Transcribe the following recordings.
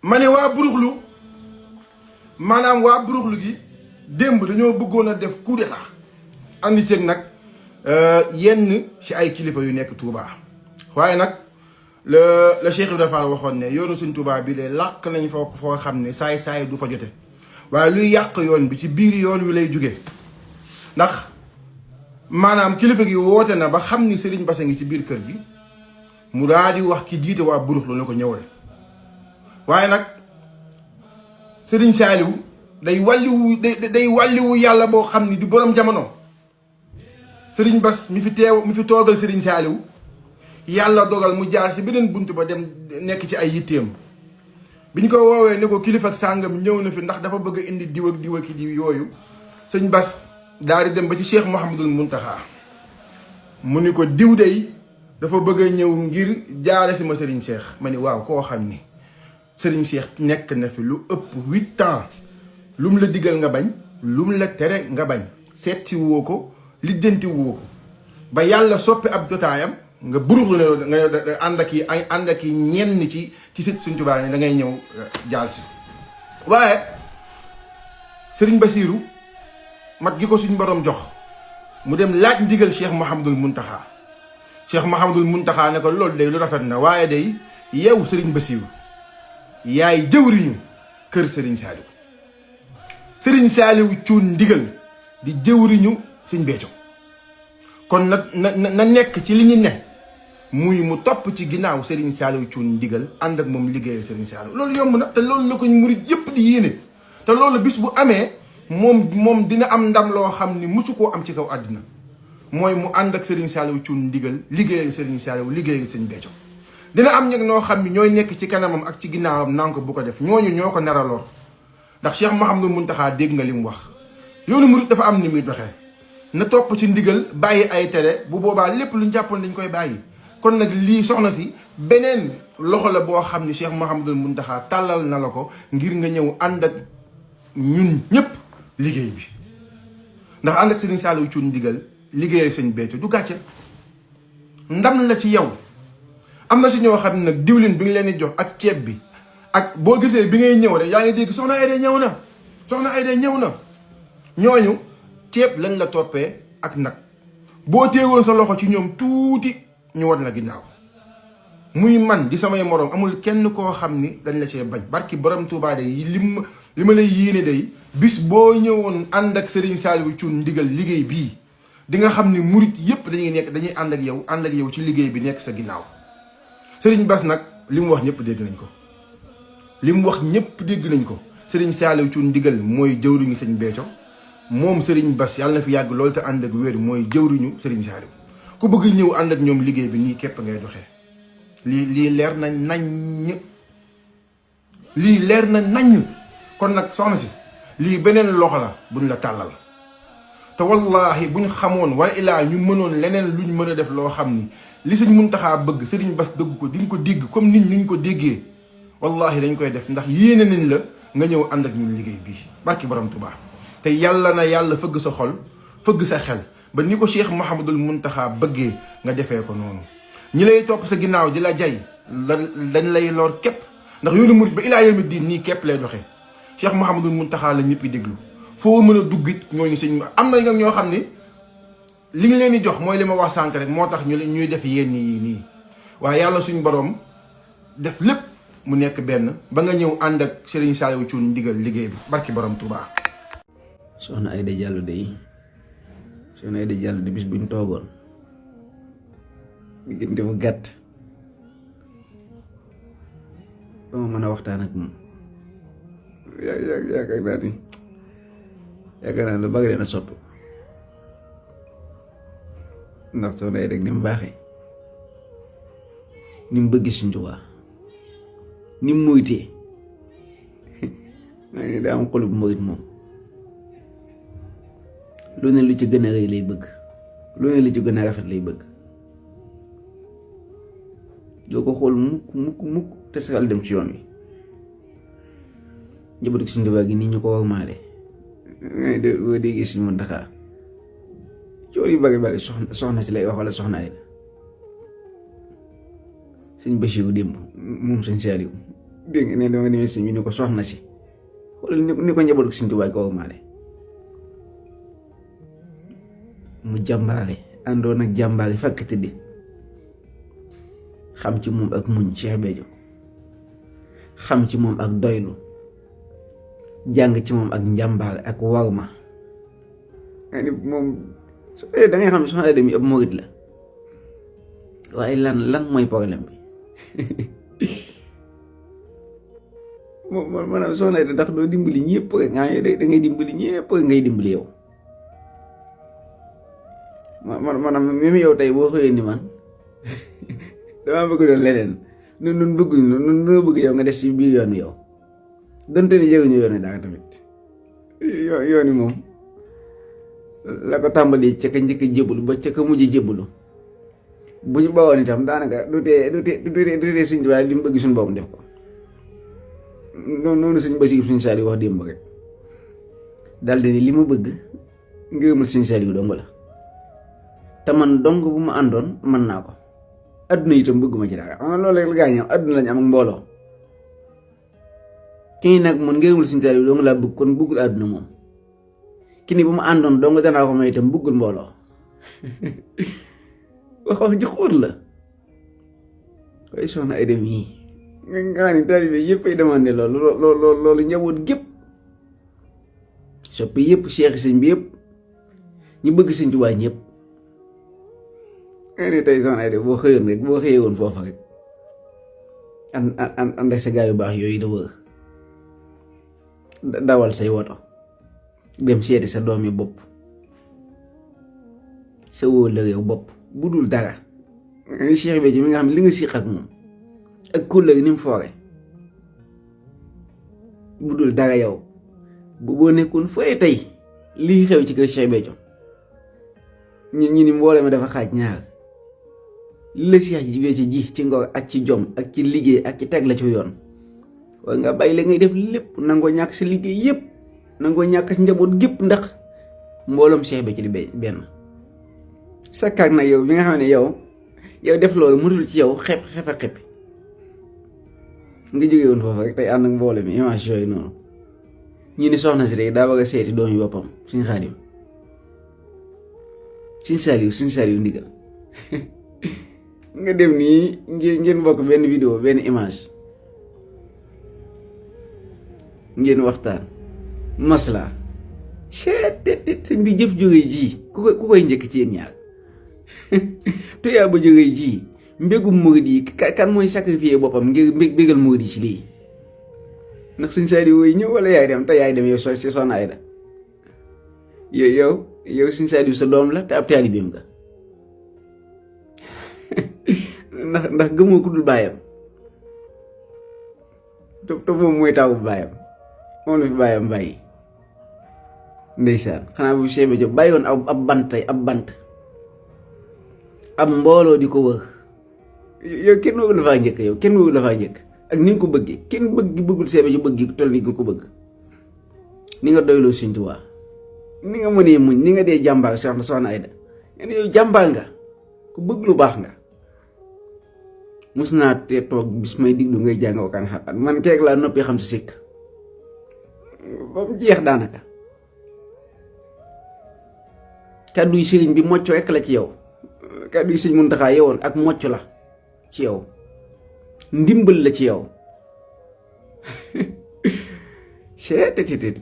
ma ne waa buruxlu maanaam waa buruxlu gi démb dañoo bëggoon a def coup d'état andi ceeg nag yenn ci ay kilifa yu nekk Touba waaye nag la Cheikh Ibrahima Fall waxoon ne yoonu suñ Touba bi de làq nañ foo xam ne saay du fa jote waaye luy yàq yoon bi ci biir yoon wi lay jóge ndax maanaam kilifa gi woote na ba xam ni Serigne Bass ngi ci biir kër gi mu daal di wax ki jiite waa buruxlu na ko ñëwal waaye nag Serigne Saliou day wàlliwu yàlla boo xam ni du borom jamono Serigne Bass mi fi toogal Serigne Saliou yàlla dogal mu jaar ci beneen bunt ba dem nekk ci ay yitteem bi ñu ko woowee ne ko kilifa ak sàngam ñëw na fi ndax dafa bëgg a indi diw ak diw ak diw yooyu sëñ Bass daal di dem ba ci Cheikh Mouhamadul Mountakha mu ni ko diw dey dafa bëgg a ñëw ngir jaare si ma Serigne Cheikh ma ni waaw koo xam ni Serigne Cheikh nekk na fi lu ëpp 8 ans lu mu la digal nga bañ lu mu la tere nga bañ seet si woo ko lijjanti woo ko ba yàlla soppi ab jotaayam nga buruxlu ne nga ànd ak yi ñenn ci sët Sëriñ Tuubaa ne da ngay ñëw jaal si waaye Serigne Bassirou mat gi ko suñ borom jox mu dem laaj ndigal Cheikh Mouhamadul Mountakha Cheikh Mouhamadul Mountakha ne ko loolu day lu rafet na waaye day yow Serigne Bassirou yaay jëwriñu kër Serigne Saliou Serigne Saliou cuun ndigal di jëwriñu Sëñ Béthio kon na nekk ci li ñu ne muy mu topp ci ginnaaw Serigne Saliou cuun ndigal ànd ak moom liggéeyal Serigne Saliou loolu yomb na te loolu la ko murit yëpp di yéene te loolu bis bu amee moom dina am ndam loo xam ni musu koo am ci kaw àddina mooy mu ànd ak Serigne Saliou cuun ndigal liggéeyal Serigne Saliou liggéeyal Sëñ Béthio dina am ñag noo xam ni ñooy nekk ci kanamam ak ci ginnaawam naan ko bu ko def ñooñu ñoo ko nar a lor ndax Cheikh Mouhamadou Mountakha dégg nga li mu wax yoonu murit dafa am ni muy doxee na topp ci ndigal bàyyi ay tere bu boobaa lépp lu ñu jàppoon dañ koy bàyyi kon nag lii soxna si beneen loxo la boo xam ni Cheikh Mouhamadou Mountakha tàllal na la ko ngir nga ñëw ànd ak ñun ñëpp liggéey bi ndax ànd ak Serigne Saliou cuun ndigal liggéeyal Sëñ Béthio du gàcce ndam la ci yow am na si ñoo xam ne nag diwlin bi nga leen di jox ak ceeb bi ak boo gisee bi ngay ñëw rek yaa ngi dégg soxna Aida ñëw na soxna Aida ñëw na ñooñu ceeb lañ la toppee ak nag boo téewoon sa loxo ci ñoom tuuti ñu war la ginnaaw muy man di samay moroom amul kenn koo xam ni dañ la cee bañ barki borom Touba de li ma lay yéene day bis boo ñëwoon ànd ak Serigne Saliou cuun ndigal liggéey bii di nga xam ni murit yépp dañuy ànd ak yow ci liggéey bi nekk sa ginnaaw Serigne Bass nag li mu wax ñëpp dégg nañ ko li mu wax ñëpp dégg nañ ko Serigne Saliou cuun ndigal mooy jëwriñu Sëñ Béthio moom Serigne Bass yàlla na fi yàgg loolu te ànd ak wér mooy jëwriñu Serigne Saliou ku bëgg ñëw ànd ak ñoom liggéey bi nii képp ngay doxee lii leer na naññ kon nag soxna si lii beneen loxo la buñ la tàllal te wallahi buñ xamoon wala ilaa ñu mënoon leneen luñ mën a def loo xam ni li Sëñ Mountakha bëgg Serigne Bass dëgg ko di nga ko dégg comme nit ñi ñu ko déggee wallahi dañ koy def ndax yéene nañ la nga ñëw ànd ak ñun liggéey bii barki borom Touba te yàlla na yàlla fëgg sa xol fëgg sa xel ba ni ko Cheikh Mouhamadul Mountakha bëggee nga defee ko noonu ñi lay topp sa ginnaaw di la jay dañ lay lor képp ndax yoonu murit ba ilaa yawmi diin nii képp lay doxee Cheikh Mouhamadul Mountakha la ñëpp déglu foo mën a duggit ñooñu sëñ am na ñoo xam ni li nga leen di jox mooy li ma wax sànk rek moo tax ñuy def yenn yi nii waaye yàlla suñ borom def lépp mu nekk benn ba nga ñëw ànd ak Serigne Saliou cuun ndigal liggéey bi barki borom Touba. soxna Aida Diallo de bis buñ toogoon diggante bu gàtt ba ma mën a waxtaan ak moom yaakaar naa lu bëgg leen a soppi ndax soxna Aida rek ni mu baaxee ni mu bëgg Sëñ Tuubaa ni mu muytee maa ngi daa am xolub murit moom lu ne lu ci gën a rëy lay bëgg lu ne lu ci gën a rafet lay bëgg doo ko xool mukk te sa xel dem ci yoon wi njabootu Sëñ Tuubaa gi nii ñu ko war maale boo déggee Sëñ Mountakha coow yu bari soxna si lay wax wala soxna Aida Sëñ Bassirou démb moom Sëñ Saliou dégg nga ne dama demee sëñ bi ni ko soxna si xoolal ni ko njabootu Sëñ Tuubaa ko maale mu jàmbaare àndoon ak jàmbaare fakk tëddi xam ci moom ak muñ Cheikh Béthio xam ci moom ak doylu jàng ci moom ak njàmbaar ak warma nga ni moom da ngay xam ne soxna Aida mi ab murit la waaye lan mooy problème bi maanaam soxna Aida ndax doo dimbali ñëpp rek nga da ngay dimbali ñëpp rek ngay dimbali yow maanaam même yow tey boo xëyee ni man damaa bëgg doon leneen nun bëgguñ nun noo bëgg yow nga des ci biir yoon yow donte ni yëguñu yoon wi dara tamit yoon wi moom la ko tàmbali ca ka njëkk jébbalu ba ca ka mujj jébbalu bu ñu bawoon itam daanaka du tee Sëñ Tuubaa li mu bëgg suñu boobu def ko noonu Sëñ Basiru Sëñ Saaliw wax démb rek daldi ni li ma bëgg ngërëmal Sëñ Saaliw dong la te man dong bu ma àndoon mën naa ko adduna itam bëgguma ci dara xam nga loolu rek la gaa ñam adduna lañu am ak mbooloo kii nag man ngërëmal Sëñ Saaliw dong laa bëgg kon bëggul adduna moom ki ni bu ma àndoon dong danaa ko may itam bëggul mbooloo wax ji xóot la waaye soxna Aida mii nga xam ne taalibe yëpp ay demandé loolu njaboot gépp soppi yëpp seexi sëñ bi yëpp ñu bëgg Sëñ Tuubaa ñëpp nga ne tey soxna Aida boo xëyoon rek boo xëyee woon foofa rek ànd ak sa gaa yu baax yooyu da wër dawal say woto dem seeti sa doom yi bopp sa wóolëre bopp bu dul dara ni Cheikh Béthio mi nga xam ne li nga siq ak moom ak kóllëre ni mu foore bu dul dara yow boo nekkoon fooy tey lii xew ci kër Cheikh Béthio ñi ni mboole ma dafa xaaj ñaar li la Cheikh Béthio ji ci ngor ak ci jom ak ci liggéey ak ci teg la ci yoon waaye nga bàyyi la ngay def lépp nangoo ñàkk sa liggéey yépp nangoo ñàkk sa njaboot gépp ndax mbooloom Cheikh Béthio di benn sakkaak nag yow bi nga xam ne yow def loolu mënul ci yow xepp nga jógee woon foofu rek tey ànd ak mbooloo mi image yooyu noonu ñu ni soxna si rek daa bëgg a seeti doom yi boppam Sëñ Xaadim Sëñ Saaliw ndigal nga dem nii ngeen bokk benn vidéo benn image ngeen waxtaan masla tet sëñ bi jëf jógee ji ku koy njëkk ci yéen ñaar tuyaa ba jógee ji mbégum murid yi kan mooy sacrifier boppam ngir bégal murid yi ci lii ndax Sëñ Saaliw wooyu ñëw wala yaay dem te yaay dem yow si soxna Aida yow Sëñ Saaliw sa doom la te ab taalibeem nga ndax gëmoo ku dul baayam te moom mooy tawu baayam moom la fi baayam bàyyi ndeysaan xanaa bu Cheikh Béthio bàyyi woon ab bant ab mbooloo di ko wër yow kenn bëggul dafaa njëkk ak ni nga ko bëggee kenn bëggul Cheikh Béthio bëgg toll ni nga ko bëgg ni nga doyloo Sëñ Tuubaa ni nga mënee muñ ni nga dee jàmbaar soxna Aida ngeen yow jàmbaar nga ku bëgg lu baax nga mos naa te toog bis may diglu ngay jàng wakaan xaqan man keeg laa noppi xam si sikk ba mu jeex daanaka kàddu yi sëriñ bi mocc rekk la ci yow kàddu yi Sëñ Muntaxaa yowoon ak mocc la ci yow ndimbal la ci yow seetetetet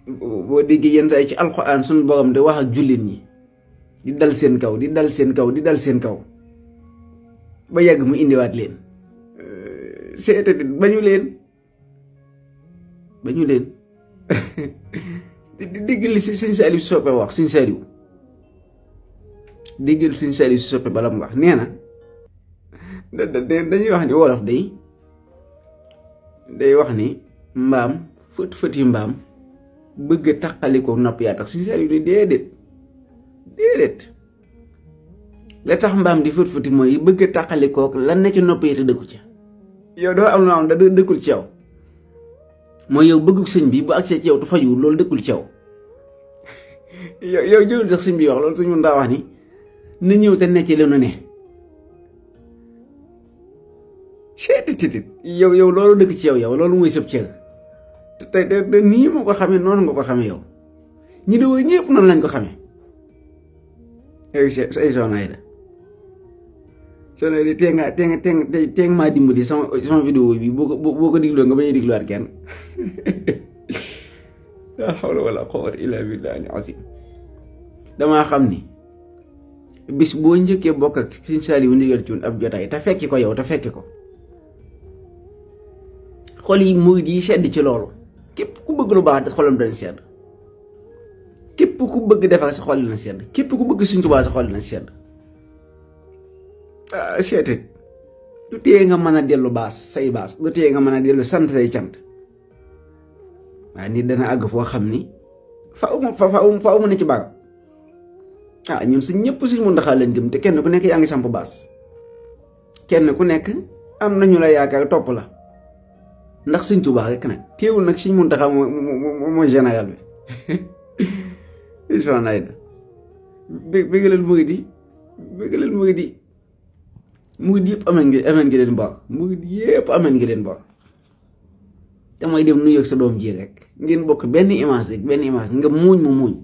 boo déggee yenn saa ci alxuraan suñu borom di wax ak jullit ñi di dal seen kaw ba yàgg mu indiwaat leen seetetet bañu leen déggal li Sëñ Saaliw si soppe wax Sëñ Saaliw déggal Sëñ Saaliw si soppe bala mu wax nee na dañuy wax ni wolof day wax ni mbaam fëti mbaam bëgg a taqaliko nopp yaa tax Sëñ Saaliw ni déedéet la tax mbaam di fëti mooy bëgg a taqalikook lan ne ci nopp yi te dëkku ca yow dafa am loo xam da dëkkul ci yow mooy yow bëggu sëñ bi bu agsee ci yow tu fajuwul loolu dëkkul ci yow yow jëwul sax sëñ bi wax loolu sëñ mun daa wax ni na ñëw te necc leenu ne titit yow loolu dëkk ci yow loolu mooy sëb cër te nii moo ko xamee noonu nga ko xamee yow ñi de woy ñëpp noonu lañ ko xamee yow Soxna Aida tee nga maa dimbali sama vidéo bi boo ko digloo nga bañ a digluwaat kenn la hawla wala quwwata illa billahi al-azim damaa xam ni bis boo njëkkee bokk ak Sëñ Saaliwu Ndigal Cuun ab jotaay te fekki ko yow te fekki ko xol yi murid yi sedd ci loolu képp ku bëgg lu baax xolam dana sedd képp ku bëgg defar sa xol dina sedd képp ku bëgg Sëñ Tuubaa sa xol dina sedd seetit du téye nga mën a dellu baas say baas du téye nga mën a dellu sant say cant waaye nit dana àgg foo xam ni faaw mu ne ci barab ñun suñ ñëpp Sëñ Muntaxaa leen gëm te kenn ku nekk yaa ngi samp baas kenn ku nekk am nañu la yaakaar topp la ndax Sëñ Tuubaa rek nag teewul nag Sëñ Muntaxaa mooy général bi Soxna Aida bëggalal murid yi murid yëpp ameen ngi leen bor murid yëpp ameen ngi leen bor te mooy dem nuyu ak sa doom ji rek ngeen bokk benn image nga muuñ mu muuñ